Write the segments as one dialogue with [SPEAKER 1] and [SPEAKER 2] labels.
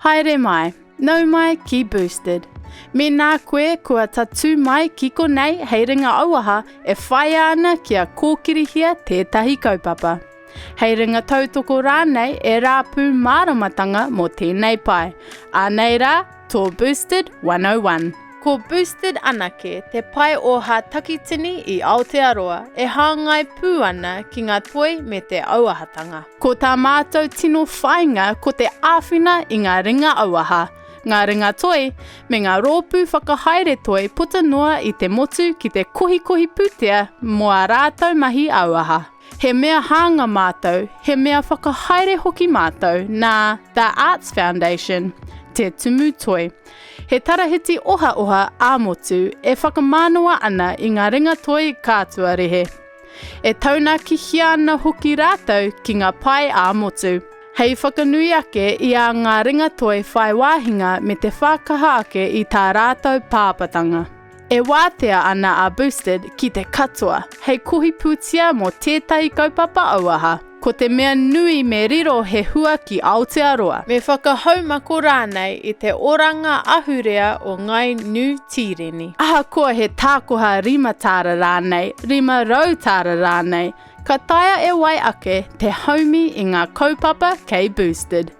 [SPEAKER 1] Haere mai, nau mai ki Boosted. Mēnā koe kua tatū mai ki konei hei ringa auaha e whāia ana kia kōkirihia tētahi kaupapa. Hei ringa tautoko rānei e rāpū māramatanga mō tēnei pae. Anei rā tō Boosted 101. Ko Boosted anake te pae oha takitini i Aotearoa e hāngai pū ana ki ngā toi me te auahatanga. Ko tā mātou tino whāinga ko te āwhina i ngā ringa auaha, ngā ringa toi, me ngā rōpū whakahaere toi puta noa i te motu ki te kohikohi pūtea mō ā rātou mahi auaha. He mea hanga mātou, he mea whakahaere hoki mātou nā The Arts Foundation, Te Tumu Toi. He tarahiti ohaoha ā-motu e whakamānawa ana i ngā ringatoi kātuarehe. E taunakihia ana hoki rātou ki ngā pae ā-motu. Hei whakanui ake i ā ngā ringatoi whai wāhinga me te whākaha ake i tā rātou pāpatanga. E wātea ana a Boosted ki te katoa hei kohi pūtea mō tētahi kaupapa auaha. Ko te mea nui me riro he hua ki Aotearoa. Me whakahaumako rānei i te oranga ahurea o Ngāi Niu Tīreni. Ahakoa he tākoha rima tāra rānei, 500 tāra rānei, ka taea e wai ake te haumi i ngā kaupapa kei Boosted.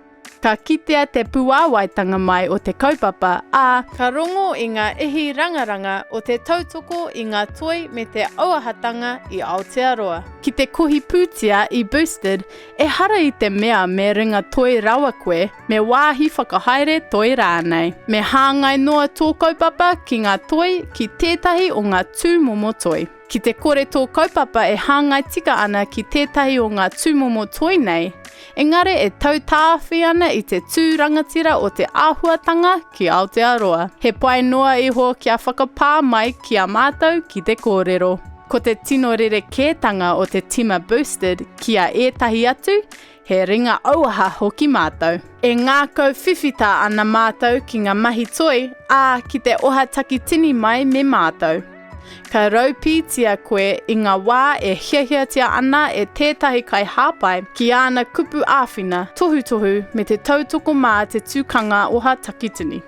[SPEAKER 1] Ka kitea te puāwaitanga mai o te kaupapa, ā, ka rongo i ngā ihi rangaranga o te tautoko i ngā toi me te auahatanga i Aotearoa. Ki te kohi pūtea i Boosted, ehara i te mea me ringa toi rawa koe, me wāhi whakahaere toi rānei. Me hāngai noa tō kaupapa ki ngā toi, ki tētahi o ngā tūmomo toi. Ki te kore tō kaupapa e hāngai tika ana ki tētahi o ngā tūmomo toi nei, engari e tautāwhi ana i te tū rangatira o te āhuatanga ki Aotearoa, he pai noa iho kia whakapā mai ki a mātou ki te kōrero. Ko te tino rerekētanga o te tima Boosted ki a ētahi atu, He ringa auaha hoki mātou. E ngākau whiwhita ana mātou ki ngā mahi toi, ā, ki te oha takitini mai me mātou. Ka raupītia koe i ngā wā e hiahiatia ana e tētahi kaihāpai ki āna kupu āwhina, tohutohu me te tautoko mā te tukanga oha takitini.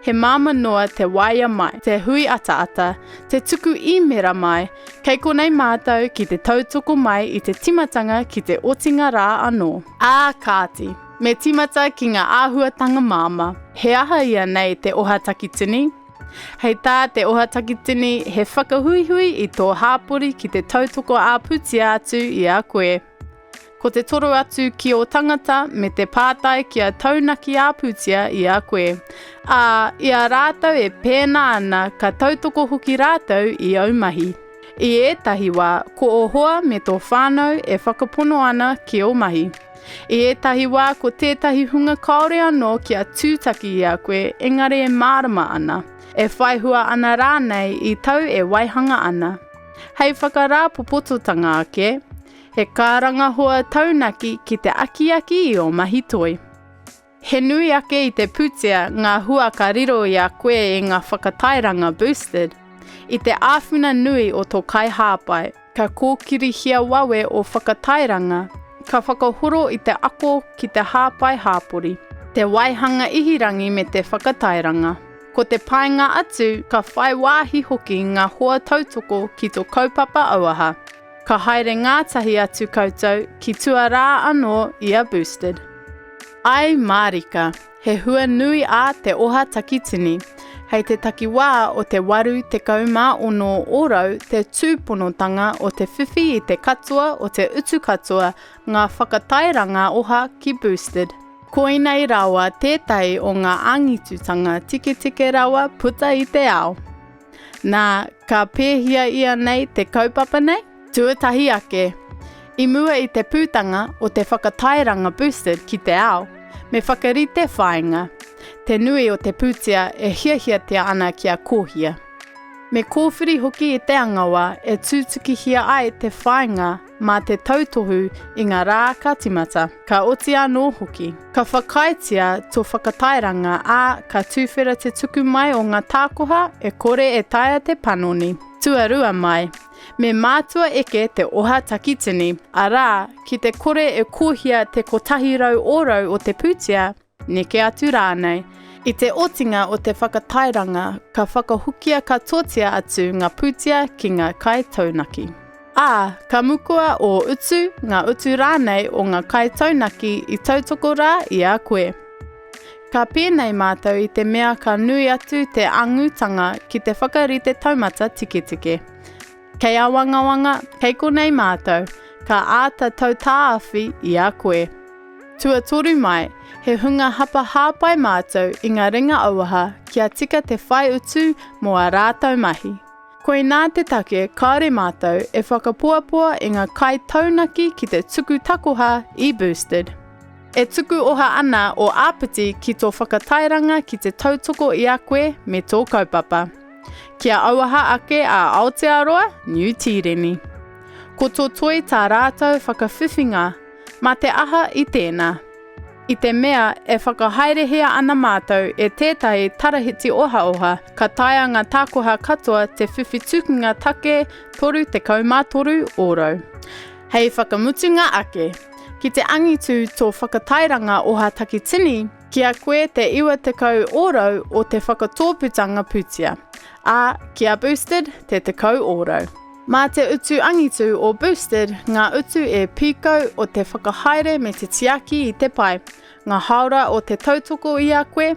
[SPEAKER 1] He māmā noa te waea mai, te hui ataata, te tuku īmera mai, kei konei mātou ki te tautoko mai i te timatanga ki te otinga rā anō. Ā kāti, me tīmata ki ngā āhuatanga māmā. He aha ia nei te oha takitini? Hei tā te oha takitini he whakahuihui i tō hāpori ki te tautoko ā-pūtea atu i a koe. Ko te toro atu ki ō tangata me te pātai kia taunaki ā-pūtea i a koe. Ā, i a rātou e pēnā ana ka tautoko hoki rātou i ōu mahi. I ētahi wā, ko ō hoa me tō whānau e whakapono ana ki ō mahi. I ētahi wā ko tētahi hunga kāore anō kia tūtaki i a koe engari e mārama ana, e whaihua ana rānei i tau e waihanga ana. Hei whakarāpopototanga ake, He kāranga hoa taunaki ki te akiaki i ō mahi toi. He nui ake i te pūtea ngā hua ka riro i a koe i ngā whakatairanga boosted, i te āwhina nui o tō kaihāpai, ka kōkirihia wawe ō whakatairanga, ka whakahoro i te ako ki te hāpai hāpori, te waihanga ihirangi me te whakatairanga. Ko te painga atu, ka whai wāhi hoki ngā hoa tautoko ki tō kaupapa auaha. Ka haere ngātahi atu koutou ki tua rā anō i a Boosted. Āe mārika, he hua nui ā te oha takitini. Hei te takiwā o te 86 ōrau te tūponotanga o te whiwhi i te katoa o te utu katoa ngā whakatairanga oha ki Boosted. Koinei rawa tētahi o ngā angitutanga tiketike rawa puta i te ao. Nā, ka pēhia ia nei te kaupapa nei? Tuatahi ake, i mua i te putanga o te whakatairanga Boosted ki te ao, me whakarite whāinga, te nui o te pūtea e hiahiatia ana kia kōhia. Me kōwhiri hoki i te angawa e tūtukihia ai te whāinga mā te tautohu i ngā rā ka tīmata, ka oti anō hoki. Ka whakaaetia tō whakatairanga, ā, ka tuwhera te tuku mai o ngā tākoha e kore e taea te panoni. Tuarua mai, me mātua eke te oha takitini, arā, ki te kore e kōhia te 100 ōrau o te pūtea, neke atu rānei. I te otinga o te whakatairanga, ka whakahokia katoatia atu ngā pūtea ki ngā kaitaunaki. Ā, ka mukua ō utu, ngā utu rānei o ngā kaitaunaki i tautoko rā i a koe. Ka pēnei mātou i te mea ka nui atu te angutanga ki te whakarite taumata tiketike. Kei awangawanga, kei konei mātou, ka āta tautāwhi i a koe. Tuatoru mai, he hunga hapa hāpai mātou i ngā ringa auaha kia tika te whai utu mō ā rātou mahi. Koinā te take kāore mātou e whakapoapoa i ngā kaitaunaki ki te tuku takoha i Boosted. E tuku oha ana ō āpiti ki tō whakatairanga ki te tautoko i a koe me tō kaupapa. Kia auaha ake a Aotearoa, Niu Tīreni. Ko tō toi tā rātou whakawhiwhinga, mā te aha i tēnā? I te mea e whakahaerehia ana mātou e tētahi tarahiti ohaoha, ka taea ngā tākoha katoa te whiwhi tukunga take 33 ōrau. Hei whakamutunga ake, ki te angitu tō whakatairanga oha takitini, ki a koe te 90 ōrau o te whakatōpūtanga pūtea, ā, ki a Boosted te 10 ōrau. Mā te utu angitu o Boosted ngā utu e pīkau o te whakahaere me te tiaki i te pae, ngā hāora o te tautoko i a koe,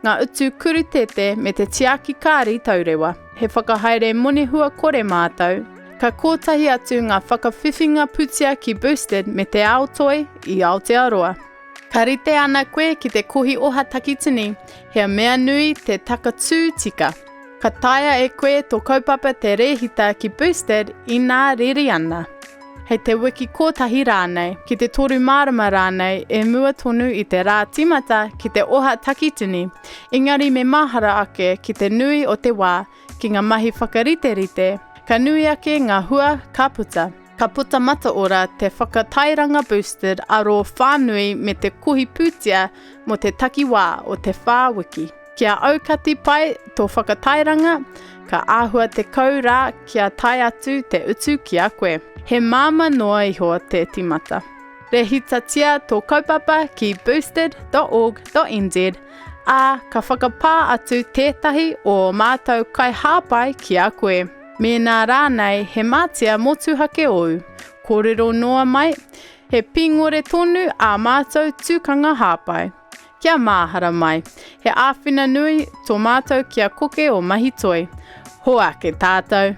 [SPEAKER 1] ngā utu kurutete me te tiaki kāri taurewa. He whakahaere monihua kore mātou. Ka kōtahi atu ngā whakawhiwhinga putea ki Boosted me te ao toi i Aotearoa. Ka rite ana koe ki te kohi oha takitini, he mea nui te takatū tika. Ka taea e koe tō kaupapa te rēhita ki Boosted inā riri ana. Hei te wiki kotahi rānei, ki te toru marama rānei e mua tonu i te rā tīmata ki te oha takitini, engari me mahara ake ki te nui o te wā ki ngā mahi whakariterite, ka nui ake ngā hua ka puta. Ka puta mataora te whakatairanga Boosted aro whānui me te kohi pūtea mō te takiwā o te whā wiki. Kia aukati pai tō whakatairanga, ka āhua 10 rā kia tae atu te utu ki a koe. He māmā noa iho te tīmata. Rehitatia tō kaupapa ki boosted.org.nz, ā, ka whakapā atu tētahi o ō mātou kaihāpai ki a koe. Mēnā rānei he mātea motuhake ōu, kōrero noa mai, he pīngore tonu ā mātou tukanga hāpai. Kia māhara mai, he āwhina nui tō mātou kia koke ō mahi toi. Hoake tātou!